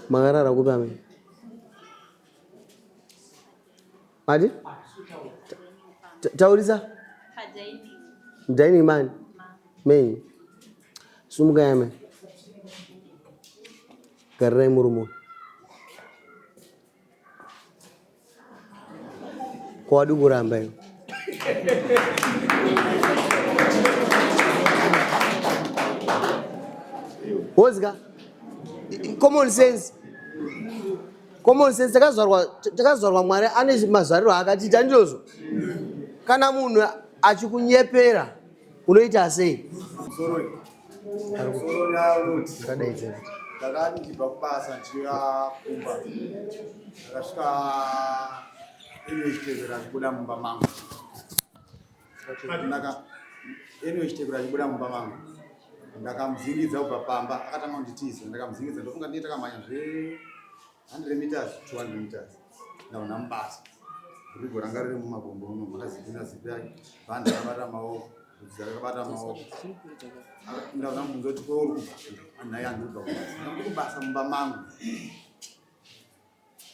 Makarara kupi amai? Mati? Taurisa? Dining man. Main. Sumukai amai. Garirai murume. Ko wadi kuramba iwe? Wozika common sense. Common sense takazvarwa takazvarwa Mwari ane mazvariro aakatiita ndizvozvo. Kana munhu achikunyepera unoita sei? Sorry. Ndakati ndichibva kubasa ndichiuya kumba ndakasvika ine chitevero achibuda mumba mangu ine chitevero achibuda mumba mangu ndakamudzingidza kubva pamba akatanga kunditiza ndakamudzingidza ndofunga ndiye takamhanya zve 100 meters 200 meters ndaona mubasa rugo ranga riri mumakumbo uno makazipina zipi yake bhandi rakabata maoko bvudzi rakabata maoko ndaona mubvunzo kuti kweuri kubva anhai andiri kubva kubasa ndiri kubasa mumba mangu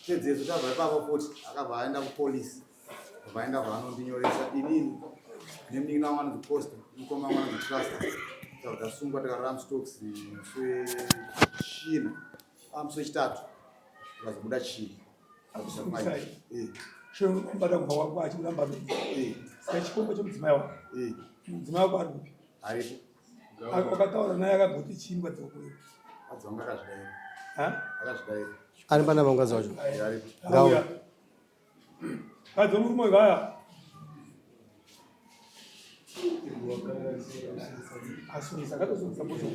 pedzezvo tabva ipapo futi akabva aenda kupolisi abva aenda kwaanondinyoresa inini nemunin'ina wangu anonzi costa mukoma wangu anonzi trust tabva tasungwa tikarara mustokes musi wechina Ah, musi wechitatu ukazobuda chii Bata kubva kwako achibuda mumba menyu. Saka chikomba chomudzimai wako. Mudzimai wako ari kupi? Aripo. Wakataura naye akagoti chii mukadzi wako uyo? Mukadzi wangu akazvidaira. Akazvidaira. Ari pana mukadzi wacho. Aripo. Ngauya. Kadzi wemurume uyu vaya. Asungisa akatosungisa bosho.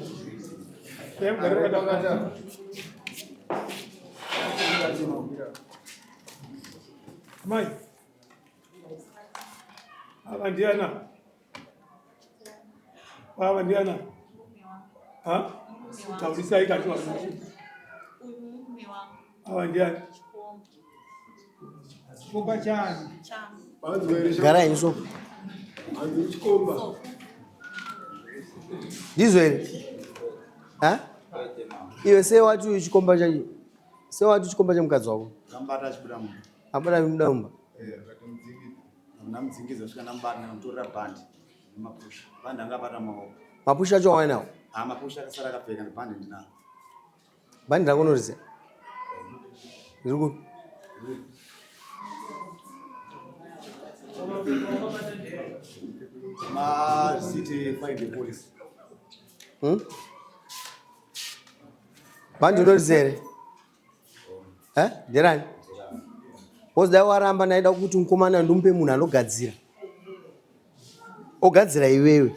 Amai. Ava ndiana? Ava ndiana? Ha? Taurisai kati wa. Ava ndiani? Chikomba chani? Garai nso. Ndizvo here? Ha? Iwe sei wati chikomba chachi? Sei wati chikomba chemukadzi wako? Ndambata achibuda mumba. Abuda muda mumba. Eh, akatomudzingiza. Ndamudzingidza kusvika ndamubata ndikamutorera bhandi nemapusha. Bhandi anga abata maoko. Mapusha acho wainawo? Ah, mapusha akasara akapfeka bhandi ndinaro. Bhandi rako unoriziva? Riri kupi? Ma city find the police. Bhandi unoriziva here? Eh? Nderani? Because dai waramba ndaida kuti mukomana ndimupe munhu anogadzira. Ogadzira iwewe.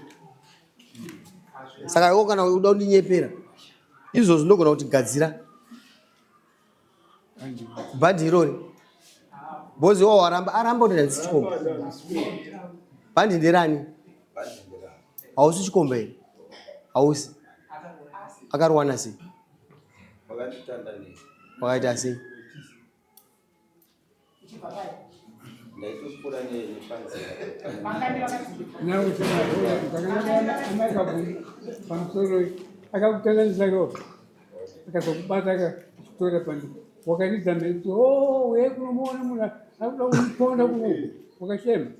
Saka iwe kana uda kundinyepera izvozvo ndogona kuti gadzira bhandi irori. Because iwe waramba aramba kuti handisi chikomba. Bhandi nderani? Hausi chikomba here? Hausi. Akaruwana sei? Wakaita sei? Pamusoro akakutandanisa ko akazokubata akakutora pandi wakaridza mheni kuti o uye kunomuona munhu akuda kumuponda kuno wakachema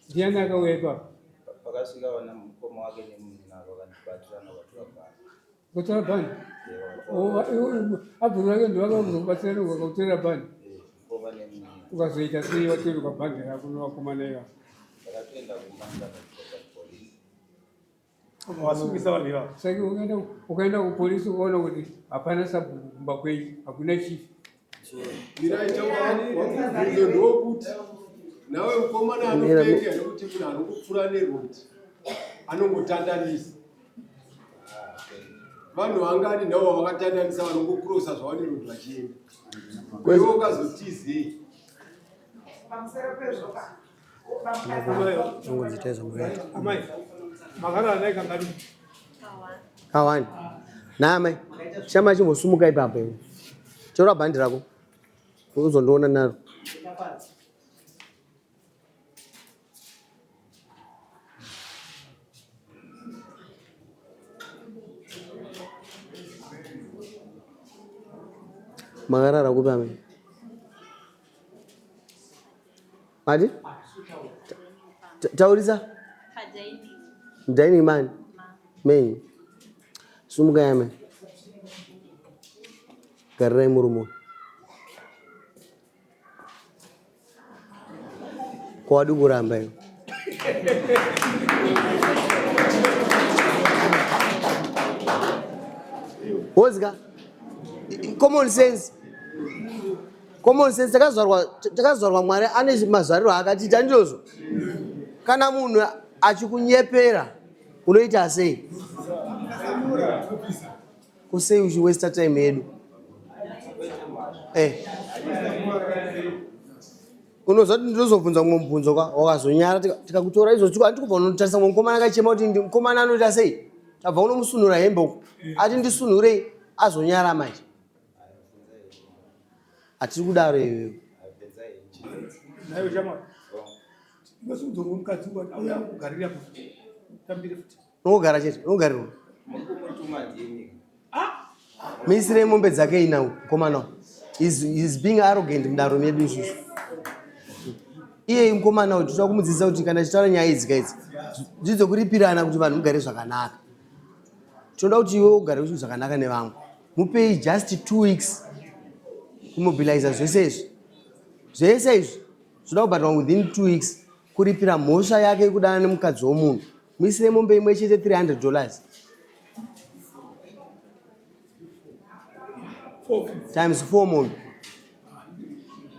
ndiani akauya ipapo pakasvika vana mukoma wake nemunina vakandibatirana vatora bhandi Kutora bhandi? Abhuru vake ndovakakuzokubatsira vakakutorera bhandi? Ukazoita sei watorerwa bhandi rako nevakomana ivavo? Ndakatoenda kumba ndakatoka kupolisi. Wasungisa vanhu ivavo. Saka ukaenda kupolisi ukaona kuti hapana sabhuku kumba kwenyu, hakuna chief. Miraita wakubvunzo ndokuti nawe mukomana anopenge nekuti munhu anongopfuura neroad anongotandanisa vanhu vangani navo vakatandanisa vanongokurosa zvavo neroad vachienda iwe ukazotizei pamusoro pezvo Amai, makarara naye kangani? Kawani. Naye amai, shama chimbosumuka ipapo iwe. Tora bhandi rako. Uzondiona naro. Makarara kupi amai? Mati? Taurisa? Dining man. Menyu. Sumukai amai. Garirai murume. Ko wadi kuramba iwe? Wozika common sense. Common sense takazvarwa takazvarwa Mwari ane mazvariro aakatiita ndizvozvo. Kana munhu achikunyepera unoita sei? Kusei uchiwesta time yedu? Eh. Unoziva kuti ndinozobvunza mumwe mubvunzo ka wakazonyara tikakutora izvo handiti kubva unotarisa mumwe mukomana akachema kuti mukomana anoita sei tabva unomusunhura hembe uko ati ndisunhurei azonyara manje hatiri kudaro iyoyo. Nhaiwe shamwari. Ndinosunzwa mukadzi wangu auya kugarira futi. Tambire futi. Unogara chete, unogarirwa. Muisirei mombe dzake ina mukomana. Is is being arrogant mudaro medu isusu. Iye mukomana uyu tinoda kumudzidzisa kuti kana tichitaura nyaya idzi kaidzi dzidzokuripirana kuti vanhu mugare zvakanaka. Tinoda kuti iwe ugare zvakanaka nevamwe. Mupei just 2 weeks kumobiliza zvese izvi. Zvese izvi zvinoda kubhadharwa within 2 weeks kuripira mhosva yake yekudana nemukadzi womunhu. Muisire mombe imwe chete 300 dollars times 4 mombe.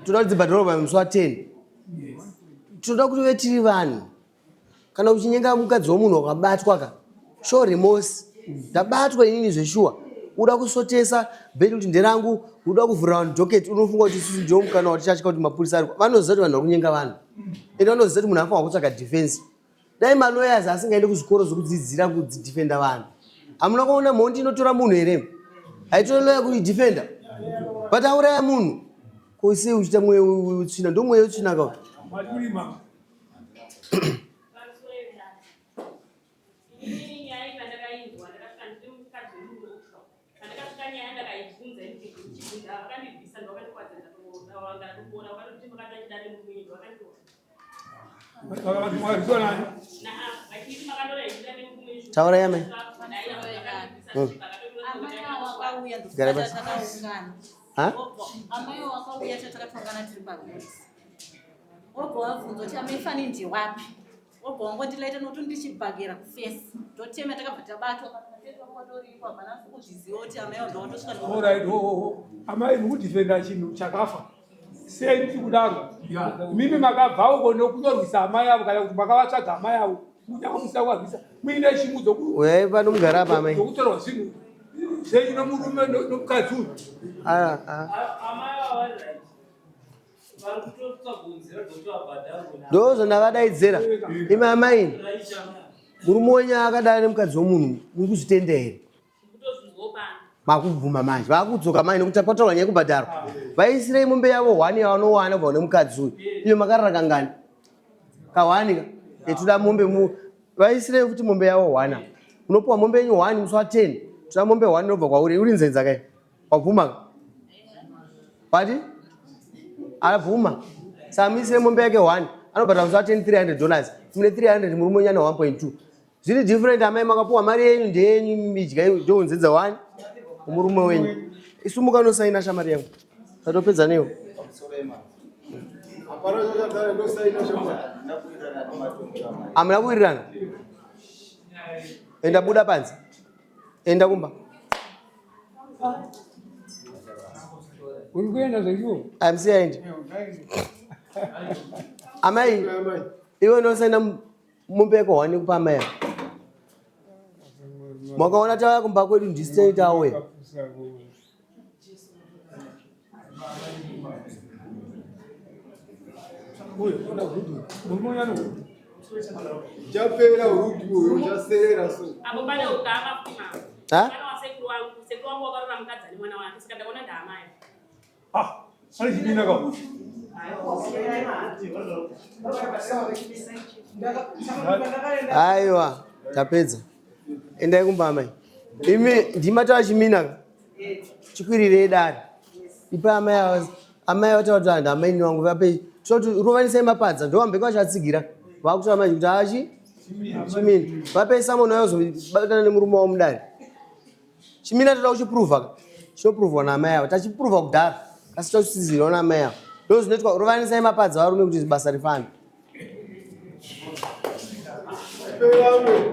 Toda kuti dzibhadharwe pamusi wa 10. Tinoda kuti ve tiri vanhu. Kana uchinyenga mukadzi womunhu wakabatwa ka show remorse. Ndabatwa inini zveshuwa. Uda kusotesa bhedi kuti nderangu, uda kuvhurira vanhu docket, unofunga kuti isusu ndiwo mukana watichatya kuti mapurisa ariko. Vanoziva kuti vanhu vari kunyenga vanhu. Ende vanoziva kuti munhu anofanirwa kutsvaga defense. Dai malawyers asingaende kuzvikoro zvekudzidzira kudefenda vanhu. Hamuna kuona mhondi inotora munhu here? Haitori lawyer kuidefenda. But auraya munhu. Ko sei uchiita mweya wetsvina? Ndo mweya wetsvina ka. Taura yamai. Gara pasi. Ha? Amai wakauya tatakatongana tiri parwoods. Wobva wabvunza kuti amai fani ndiwapi? Wobva wangondilaita nokuti ndichibhagera kufesi. Ndotema takabva tabatwa kwatoripo hapana kuzviziva kuti amai wabva watosvika. All right, ho ho ho. Amai mukudefenda chinhu chakafa. Sei ndiri kudaro? Mimi makabva uko nokunorwisa amai avo kana kuti makavatsvaga amai avo kunyange musina kuvarwisa muine shungu Uyai pano mugare apa amai. dzokutorwa zvinhu zvenyu nomurume nomukadzi uyu. Ah, ah. Ndozvandavadaidzera. Imi amai, murume wenyu akadai nemukadzi womunhu muri kuzvitenda here? Makubvuma manje, vakudzoka manje nekuti pataurwa nyaya yekubhadharwa. Vaisirei mombe yavo hwani yavanowana kubva kune mukadzi uyu. Iyo makarara kangani? Kahwani ka? Toda mombe mu vaisirei futi mombe yavo hwana. Unopiwa mombe yenyu hwani musi wa 10. Toda mombe hwani inobva kwauri. Uri nzenza kai? Wabvuma ka? Wati? Abvuma. Saka muisire mombe yake hwani. Anobhadhara musi wa 10 $300. Mune 300 murume wenyu ane 1.2. Zviri different amai makapuwa mari yenyu ndeyenyu midya ndounzedza wani murume wenyu. Isu mukanosaina shamari yangu. Tatopedza newo. Hamuna kuwirirana. Enda buda panze. Enda kumba. Uri kuenda zveshuwa? I'm aende. Amai, iwe unosaina mombe yako hwani kupa amai ava. Makaona tauya kumba kwedu ndisei tauya. Uchapera urudi uyu uchaserera so. Apo pane ukama futi mama. Ha? Mwana wasekuru wangu, sekuru wangu wakarora mukadzi ane mwana wake saka ndakaona ndaamai. Ah, pane chipinda ka. Aiwa, tapedza. Endai kumba amai. Imi ndima tava chimina ka? Chikwirirei dare. Ipai amai ava, amai vataura kuti vanhu amaini vangu vapei. Tinoda kuti rovanisai mapadza, ndovambenge vachatsigira. Vakutora manje kuti achi chimina. Vapei samoni vayozobatana nemurume wavo mudare. Chimina toda kuchipruvha ka. Chinopruvhwa naamai ava. Tachipruvha kudhara. Asi tochitsidzirwa naamai ava. Ndozvinoitwa rovanisai mapadza varume kuti basa rifambe. Vamwe.